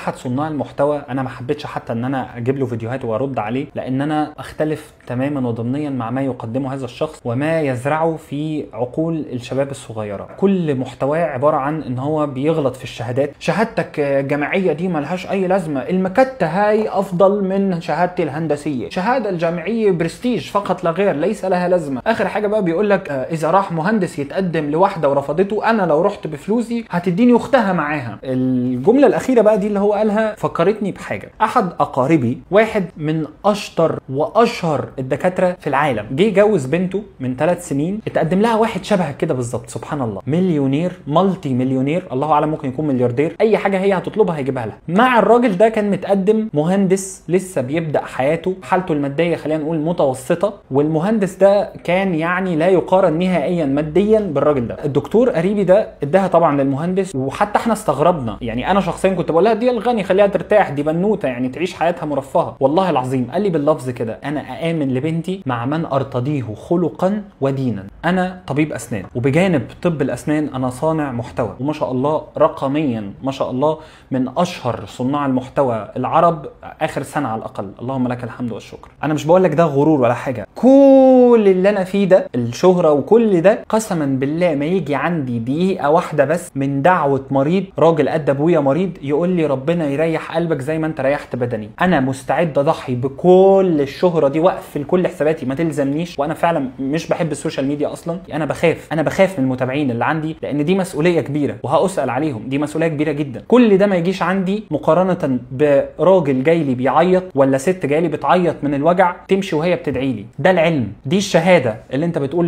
احد صناع المحتوى انا ما حبيتش حتى ان انا اجيب له فيديوهات وارد عليه، لان انا اختلف تماما وضمنيا مع ما يقدمه هذا الشخص وما يزرعه في عقول الشباب الصغيرة. كل محتواه عبارة عن ان هو بيغلط في الشهادات، شهادتك الجامعية دي ملهاش اي لازمه، المكتة هاي افضل من شهادتي الهندسية، شهادة الجامعية برستيج فقط لا غير، ليس لها لازمه. اخر حاجة بقى بيقول لك اذا راح مهندس يتقدم لواحدة ورفضته، انا لو رحت بفلوسي هتديني اختها معاها. الجملة الاخيرة بقى دي اللي هو قالها فكرتني بحاجة. احد اقاربي، واحد من اشطر واشهر الدكاترة في العالم، جه يجوز بنته من 3 سنين، اتقدم لها واحد شبه كده بالظبط، سبحان الله، مليونير، multi مليونير، الله اعلم ممكن يكون ملياردير، اي حاجة هي هتطلبها هيجيبها لها. مع الراجل ده كان متقدم مهندس لسه بيبدا حياته، حالته المادية خلينا نقول متوسطه، والمهندس ده كان يعني لا يقارن نهائيا ماديا بالراجل ده. الدكتور قريبي ده اداها طبعا للمهندس، وحتى احنا استغربنا، يعني انا شخصيا كنت بقول لها دي الغني خليها ترتاح، دي بنوته يعني تعيش حياتها مرفهه. والله العظيم قال لي باللفظ كده، انا اامن لبنتي مع من ارتضيه خلقا ودينا. انا طبيب اسنان، وبجانب طب الاسنان انا صانع محتوى، وما شاء الله رقميا ما شاء الله من اشهر صناع المحتوى العرب اخر سنة على الاقل، اللهم لك الحمد والشكر. انا مش بقول لك ده غرور ولا حاجة، كل اللي انا فيه ده الشهرة وكل ده قسما بالله ما يجي عندي دقيقة واحدة بس من دعوه مريض، راجل قد ابويا مريض، يقول لي ربنا يريح قلبك زي ما انت ريحت بدني. انا مستعد اضحي بكل الشهرة دي واقفل كل حساباتي، ما تلزمنيش، وانا فعلا مش بحب ال social media اصلا، انا بخاف، انا بخاف من المتابعين اللي عندي، لان دي مسؤولية كبيرة وهأسأل عليهم، دي مسؤولية كبيرة جدا. كل ده ما يجيش عندي مقارنة براجل جاي لي بيعيط ولا ست جاي لي بتعيط من الوجع تمشي وهي بتدعي لي. ده العلم، دي الشهادة اللي انت بتقول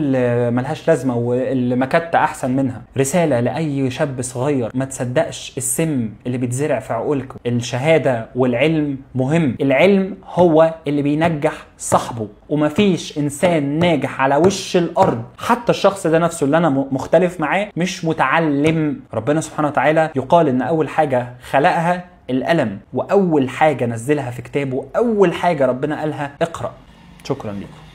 ملهاش لازمه والمكتة احسن منها. رسالة لاي شاب صغير، ما تصدقش السم اللي بيتزرع في عقولكم. الشهادة والعلم مهم، العلم هو اللي بينجح صاحبه، ومفيش انسان ناجح على وش الارض حتى الشخص ده نفسه اللي انا مختلف معاه مش متعلم. ربنا سبحانه وتعالى يقال ان اول حاجة خلقها القلم، واول حاجة نزلها في كتابه، اول حاجة ربنا قالها اقرأ. شكرا لكم.